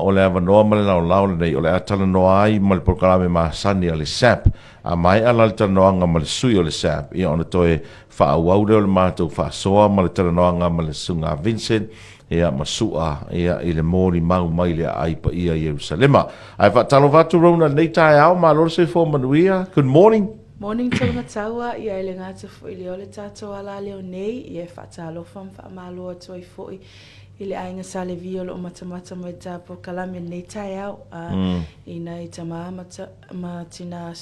O le avanoa ma le laolao lenei o le a talanoa ai ma le polokalame masani a le SAP. A maea la le talanoaga ma le sui o le SAP, ia ona toe faaauau lea o le matou faasoa ma le talanoaga ma le Susuga a Vincent, ia ma Su'a, ia i le molimau mai le aai paia i Ierusalema. Ae faatalofa atu Rona i lenei taeao, malo le soifua manuia. Good morning. Morning Taumatau, ia e le gata foi i lea o le tatou alaleo nei, ia e faatalofa ma faamalo atu ai foi i le aiga Sa Levi o lo o matamata mai ta polokalame i lenei taeao, i nai tama ma tina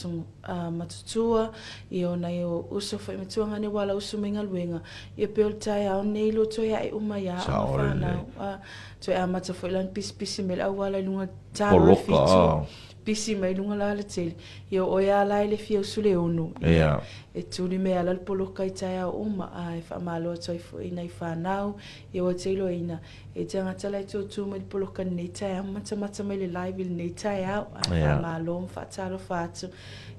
matutua, ia o nai ou uso foi ma tuagane ua ala usu mai galuega, ia pei o le taeao lenei lo toe ae uma i aoga fanau, toe amata foi la ona pisipisi mai le auala i luga talo le fitu, pisi mai luga la le tele, ia o oe a la e le fia usu le ono, ia e tuli mai ala le poloka i taeao uma, a e faamalo atu ai foi i nai fanau, Ia ua te iloaina, e te tagata la e tūtū mai le poloka i lenei taeao, matamata mai le live i lenei taeao. Ae faamalo ma faatalofa atu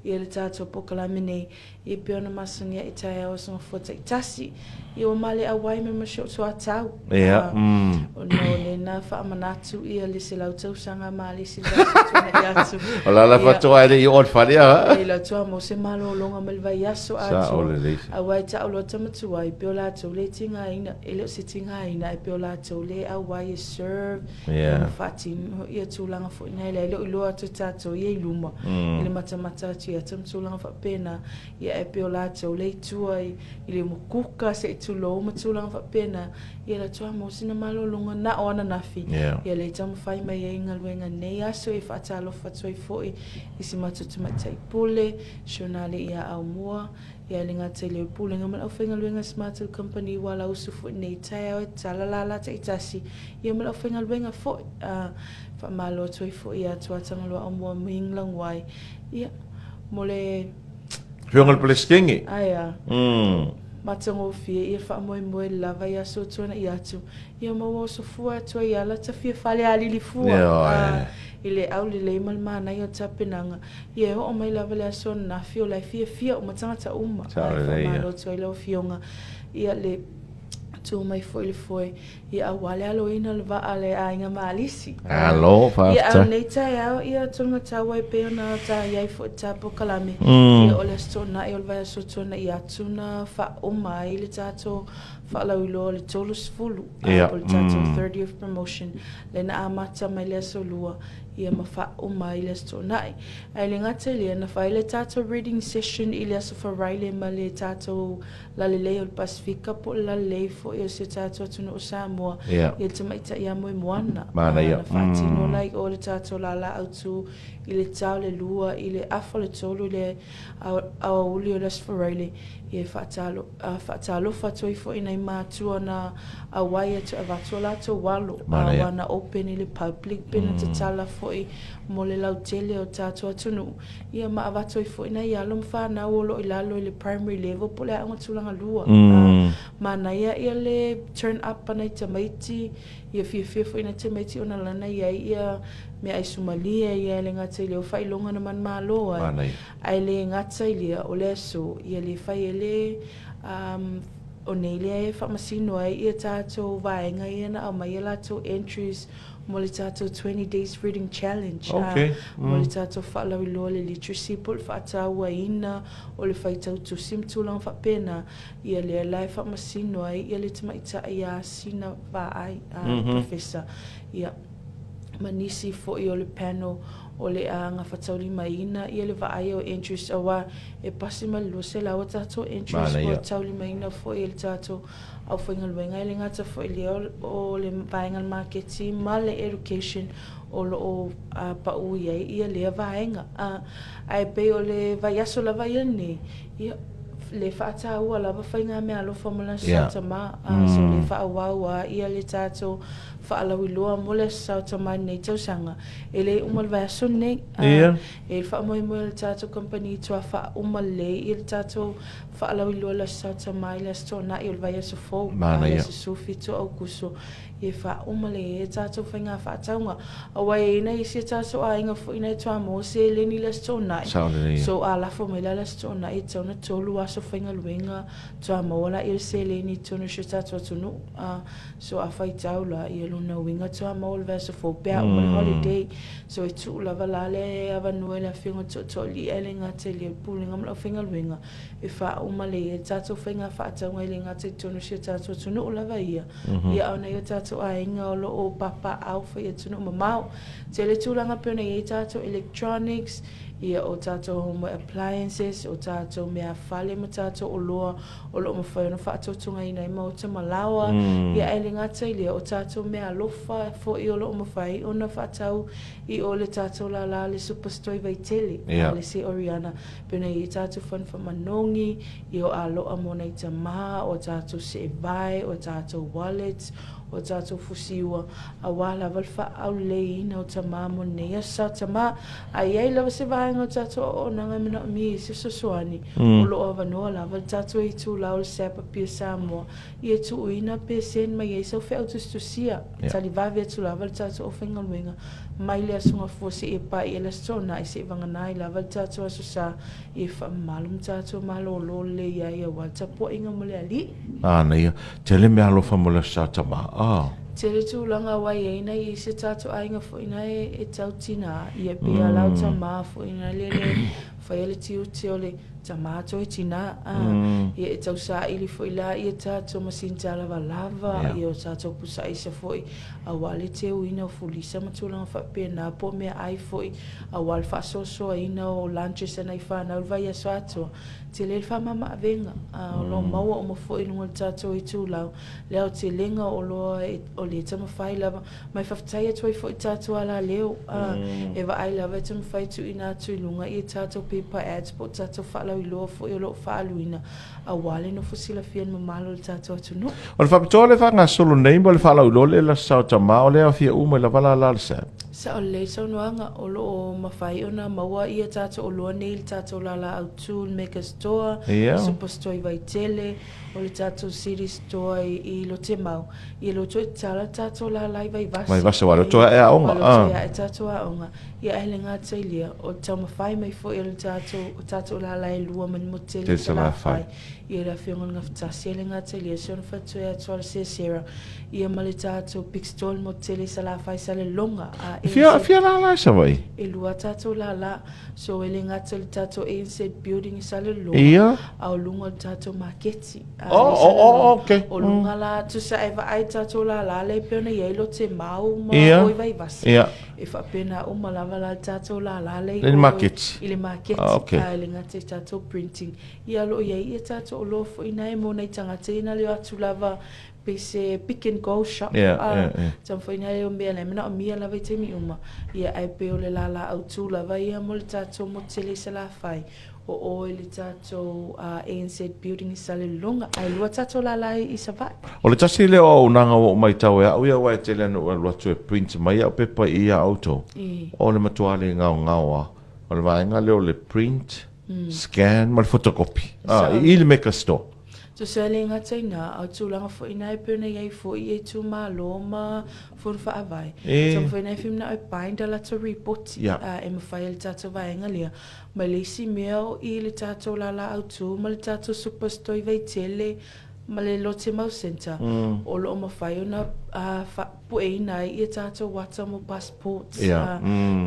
ia le tatou polokalame nei, ia pei ona masani ai i taeao aso Gafua taitasi. Ia ua male auai mai ma si ou soatau. Ia. Ona o lena faamanatu ia le 100 tausaga ma le isi vaiaso tuanai atu. O la la faatoa e le i oo i le fale a. E la toa mo se malologa mai le vaiaso atoa. Sao lelei. Aua e tau loa tamatua ai, pei o latou le tigaina, e le o se tigaina, ae pei o latou le auai e serve, ma faatino ia tulaga foi na e le o iloa atu e tatou ia i luma, i le matamata atu ia ma tulaga faapena, ia ae pei o latou le i tua i le umukuka se i tulou ma tulaga faapena, ia latou a maua sina malologa na o ananafi, ia lea e taumafai mai ai i galuega i lenei aso, e faatalofa atu ai foi i si matou tamaitai pule, si ona alii ia Aumua, Ia le gata i le Pulega ma le aufaigaluega a si matou kamupani ua lausu foi nei taeao e tatala lala taitasi ia ma le aufaigaluega foi. A faamalo atu ai foi ia Tuatagaloa Aumua Ming Languai ia mo le Afioga i le Peresetene. Ae a. Matagofie ia faamoemoe lava i aso tuanai atu ia ma ua oso fua atu ai ala tafia falealili fua i le aulelei ma le manaia o tapenaga Ia e oo mai lava le aso ananafi o la e fiafia uma tagata uma. Sao lelei ia. Faamalo atu ai lau Afioga ia le tu mai foi le foe ia aua le aloina o le vaa a le aiga Malisi. Malo faafetai. Ia a o lenei taeao ia Tulugatau e pei ona ta i ai foi ta polokalame ia o le Aso Toonai o le vaiaso tuanai atu na faauma ai le tatou faalauiloa o le 30 po o le tatou 30th promotion lea na amata mai le aso Lua ia ma faauma ai le Aso Toonai. Ae le gata i lea, na fai le tatou reading session i le Aso Faraile ma le tatou lalelei o le Pasefika po o le lalelei foi o si o tatou atunuu o Samoa, Ia. ia le tamaitai ia Moemoana. Manaia. Na faatino la i o le tatou lala autu i le ta o le 2 i le afa o le 3 i le aoauli o le Aso Faraile, ia e faatalo, faatalofa atu ai foi i nai matua na auai atu e avatu o latou alo, Manaia. aua na open i le public pe na tatala foi mo le lautele o tatou atunuu, ia ma avatu ai foi nai alo ma fanau o lo o i lalo i le primary level po o le aoga tulaga lua. Manaia ia le turn up a nai tamaiti, ia fiafia foi nai tamaiti ona lana i ai ia meaai sumalie, ia e le gata i lea o faailoga na manumalo ai. Manaia. Ae le gata i lea, o le aso, ia le fai ai le, o nei lea e faamasino ai ia tatou vaega ia na aumai a latou entries mo le tatou 20 days reading challenge. Okay. Mo le tatou faalauiloa o le literacy po o le faatauaina o le faitau tusi ma tulaga faapena, ia lea la e faamasino ai ia le tamaitai ia Sina Vaai, le professor, ia ma nisi foi o le panel o le a gafataulimaina ia le vaaia o entries aua e pasi mai le 200 a tatou entries ua taulimaina foi e le tatou aufaigaluega. E le gata foi i lea o le vaega o le maketi ma le education o lo o pau i ai ia lea vaega. Ae pei o le vaiaso lava ia lenei, ia le faataua lava faigameaalofa mo le Aso Sa Tama, so le faaauau lava ia le tatou faalauiloa mo le Aso Sa Tama i lenei tausaga. E le uma le vaiaso lenei. Ia. E faamoemoe le tatou kamupani toa faauma lelei ia le tatou Faalauiloa le Aso Sa Tama i le Aso Toonai o le vaiaso fou, a le aso 17 Aokuso, ia faauma lelei ai tatou faiga faatauga. Aua e i ai nai isi o tatou aiga foi na e toa maua seleni i le Aso Toonai, so a lafo mai la le Aso Toonai e tatau ona tolu aso faigaluega toa maua laia o le seleni i totonu o si o tatou atunuu. So a faitau la, ia lona uiga toa maua i le vaiaso fou pe a uma le holiday. So e tuu lava la le avanoa i le Afioga i le Tootooalii ae le gata i le Pulega ma le aufaigaluega e faauma lelei ai le tatou faiga faatauga e le gata i totonu o si o tatou atunuu lava ia, ia a o nai o tatou aiga o lo o papaaao foi i atunuu mamao. Tele tulaga pei ona i ai tatou electronics, ia o tatou home appliances, o tatou meafale ma tatou oloa o lo o mafai ona faatotogaina ai maota ma laoa, ia ae le gata i lea, o tatou meaalofa foi o lo o mafai ona faatau i o le tatou lala le Superstore i Vaitele, a le se Oriana, pei ona i ai tatou fanufamanogi, ia o aloa mo nai tama, o tatou seevae, o tatou wallets, o tatou fusiua, aua lava le faaaululeiina o tama mo lenei aso sa tama. A i ai lava se vaega o tatou auaunaga e manaomia ai se fesoasoani, o lo o avanoa lava le tatou itula o le SAP Apia Samoa ia tuuina pe send mai ai sau feau tusitusia. Tali vave atu lava le tatou aufaigaluega mai le Aso Gafua seia paia le Aso Toonai seivagana ai lava le tatou Aso Sa ia faamamalu ma tatou malolo lelei ai aua le tapuaiga mo le Alii. Manaia. Tele mea alofa mo le Aso Sa tama. Ah. Tele tulaga ua i ai nai isi tatou aiga foi na e tau tina ia pei a lau tama foi na le le faia le tiute o le tama toe tina a ia e tau saili foi la ia tatou masini talavalava ia o tatou pusa aisa foi aua le teuina o fulisa ma tulaga faapena po o meaai foi aua le faasoasoaina o lunches a nai fanau i le vaiaso atoa. Tele le faamamaavega, a o lo o maua uma foi i luga o le tatou itulau le aotelega o oloa o lea e taumafai lava. Ma e faafetai atu ai foi i tatou alaleo, a e vaai lava e taumafai e tuuina atu i luga ia tatou paper ads po o tatou faalauiloa foi o lo o faaaluina aua le nofo silafia e le mamalu o le tatou atunuu. O le faapitoa lea e faagasolo nei mo le faalauiloa lea i le Aso Sa o Tama, o lea e aofia uma ai lava la la le SAP. Sao lelei saunoaga, o lo o mafai ona maua ia tatou oloa nei i le tatou lala autu, le Mega Store, Super Store i Vaitele, o le tatou City Store i Lotemau. Ia lea ua toe tatala le tatou lala i Vaivase. Vaivase, aua o lea ua toe ae aoga. Aua o lea ua toe ae tatou aoga. Ia ae le gata i lea, o le taumafai mai foi o le tatou, o tatou lala e lua ma le motu tele i Salafai. Ia le Afioga i le Gafatasi, e le gata i lea, si ona faletua ia Tuala Sarah, ia ma le tatou Big Store i le motu tele i Salafai, Salelologa. A, e Fia, fia lala e Savaii? E lua tatou lala. So e le gata i le tatou ANZ building i Salelologa, Ia. a o luga o le tatou maketi. A, Oh, i oh, oh, Salelologa. okay. O luga la, tusa e vaai tatou lala lea e pei ona i ai Lotemau ma Ia. o i Vaivase. Ia. E faapena uma lava la le tatou lala lea i le maketi. I le maketi. Ah, okay. A e le gata i tatou printing. Ia o lo o i ai ia tatou oloa foi na e mo nai tagata ia na le o atu lava pei se pick and go shop. Yeah, a, yeah, yeah. Taumafai na e o mea la e manaomia lava i taimi uma. Ia ae pei o le lala autu lava ia mo le tatou motu tele i Salafai. O o i le tatou ANZ building i Salelologa. Ae lua tatou lala i Savaii. O le tasi lea o auaunaga ua ou matau e au ia aua e tele lava ina ou alu atu e print mai au pepa i ia outou. O le matua le gaogao lava. O le vaega lea o le print, scan ma le photocopy. Ah, i le Mega Store. Tusa e le gata i na, a o tulaga foi na e pei ona i ai foi i itumalo ma fono faavae. Taumafai na e whimina e bind a latou ripoti e mafai e le tatou vaega lea. Ma le isi mea o i le tatou lala autu ma le tatou Superstore i Vaitele ma le Lotte Mau Centre, o lo o mafai ona pueina ai ia tatou ata mo passports. Ia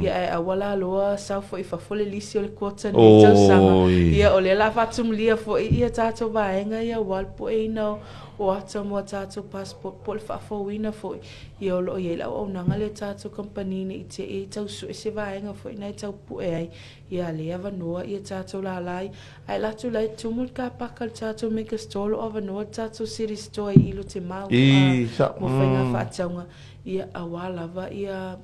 ae aua la loa sau foi i fafo le lisi o le quota nei tausaga. Ia o lea la faatumulia foi ia tatou vaega ia aua le pueina o ata mo a tatou passport po o le faafouina foi. Ia o lo o i ai le auaunaga lea a tatou kamupani ne i te i tau sue se vaega foi na e tau pue ai ia lea avanoa ia tatou lala ai. Ae alu atu la e tumu le car park a le tatou mega store o lo o avanoa le tatou city store i Lotemau mo faiga faatauga ia aua lava ia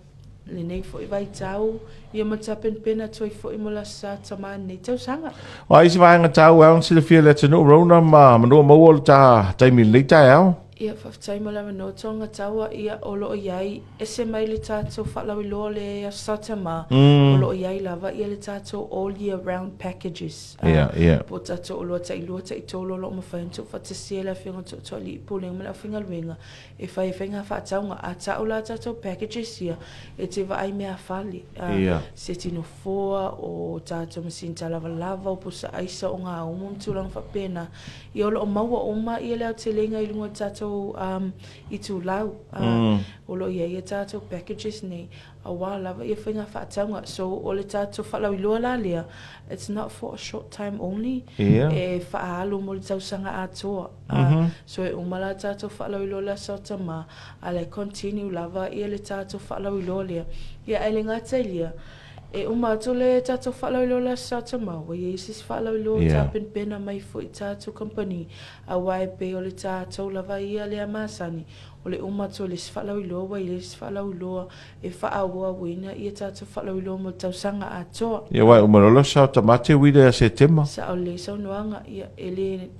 lenei foi vaitau ia ma tapenapena atu ai foi mo le Aso Sa Tama i lenei tausaga. O a isi vaega taua e ao ona silafia e le atunuu, Rona ma Manua Maua o le ta taimi i lenei taeao. Ia, faafetai mo le avanoa Tonga Taua, ia o lo o i ai, ese mai le tatou faalauiloa o le Aso Satama, o lo o i ai lava ia le tatou all year round packages, po o tatou oloa tailua taitolu o lo o mafai ona tuufaatasia e le Afioga Tootooalii Pulega ma le aufaigaluega e fai ai faiga faatauga. A tau la tatou packages ia, e te vaai meafale, seti nofoa, o tatou masini talavalava, o pusa aisa, o gaumu ma tulaga faapena. Ia o lo o maua uma ia le aotelega i luga o le tatou um, itulau. Uh, O lo o i ai ia tatou packages nei, aua lava ia faiga faatauga. So o le tatou faalauiloa la lea, it's not for a short time only, e faaalu mo le tausaga atoa. So e uma la tatou faalauiloa le Aso Tama, a le continue lava ia le tatou faalauiloa lea. Ia ae le gata i lea, E uma atu le tatou faalauiloa le Aso Tama, ua i ai se isi faalauiloa yeah. tapenapena mai foi tatou kamupani, aua e pei o le tatou lava ia lea masani, o le uma atu o le isi faalauiloa ua i ai le isi faalauiloa e faaauauina ia tatou faalauiloa mo le tausaga atoa. Ia, aua e uma loa le Aso Tama te uila ia Setema. Sao lelei saunoaga, ia e le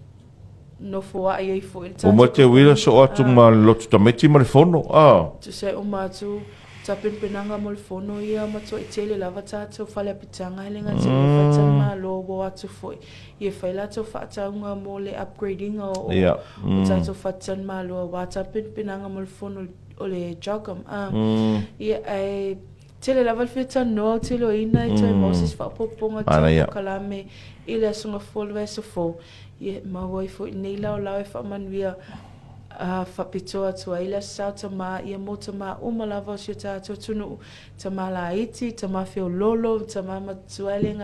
nofoai ai foi le tatou. Uma te uila soo atu ma le lotu tamaiti ma le fono. Ah. Tusa e uma atu tapenapenaga mo le fono ia matuai tele lava tatou fale apitaga e le gata i le faletalimalo ua o atu foi ia fai latou faatauga mo le upgrade ina o, o tatou faletalimalo aua tapenapenaga mo le fono o le CHOGM. Ah. Ia ae Tele lava le fia talanoa ou te iloaina e toe maua se isi faaopoopoga tau polokalame i le Aso Gafua o le vaiaso fou. Ia e maua ai foi lenei laolao e faamanuia faapitoa atu ai le Aso Sa o Tama ia mo tama uma lava o si o tatou atunuu, tama laiti, tama feololo, tama matutua e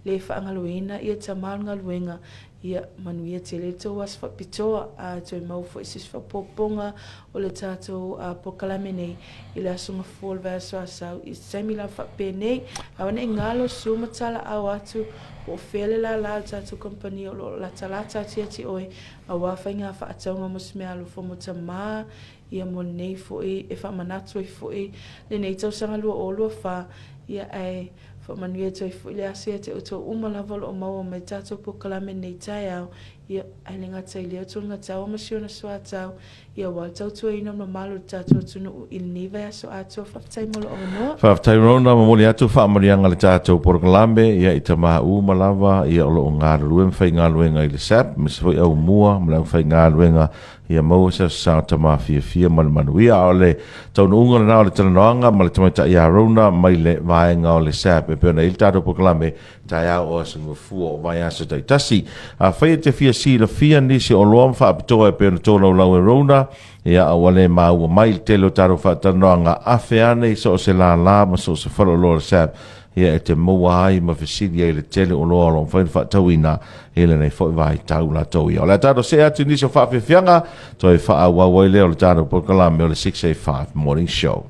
le faagaloina ia tama o le galuega. Ia manuia tele le tou aso faapitoa, a toe maua foi se isi faaopoopoga o le tatou polokalame nei i le Aso Gafua o le vaiaso Asau i se taimi lava faapenei. Aua ne i galo, sua ma talaau atu po o fea le lālā o le tatou kamupani o lo o latalata atu ia te oe aua faiga faatauga mo se meaalofa mo tama ia mo lenei foi e faamanatu ai foi lenei tausaga 2024 ia ae Faamanuia atu ai foi le aso ia te outou uma lava o lo o maua mai tatou polokalame nei taeao, ia, ae le gata i lea o Tulugatau ma si ona soatau, ia aua le tautuaina o le mamalu o le tatou atunuu i lenei vaiaso atoa. Faafetai mo lou avanoa. Faafetai Rona, momoli atu faamanuiaga i le tatou polokalame, ia i tama uma lava ia o lo o galulue ma faigaluega i le SAP, aemaise foi aumua ma le aufaigaluega Ia maua se aso sao tama fiafia ma le manuia. A o le taunuuga lena o le talanoaga ma le tamaitai ia Rona mai le vaega o le SAP e pei ona i ai le tatou polokalame taeao o Aso Gafua o vaiaso taitasi. Afai e te fia silafia nisi oloa ma faapitoa e pei ona tolaulau e Rona, ia a ua le maua mai le tele o tatou faatalanoaga, afe ane i so o se lālā ma so o se faleoloa o le SAP ia e te maua ai ma fesili ai i le tele o oloa o lo o mafai ona faatauina i lenei foi vaitau latou ia. O le a tatou see atu i nisi o faafiafiaga, toe faaauau ai lea o le tatou polokalame o le 685 Morning Show.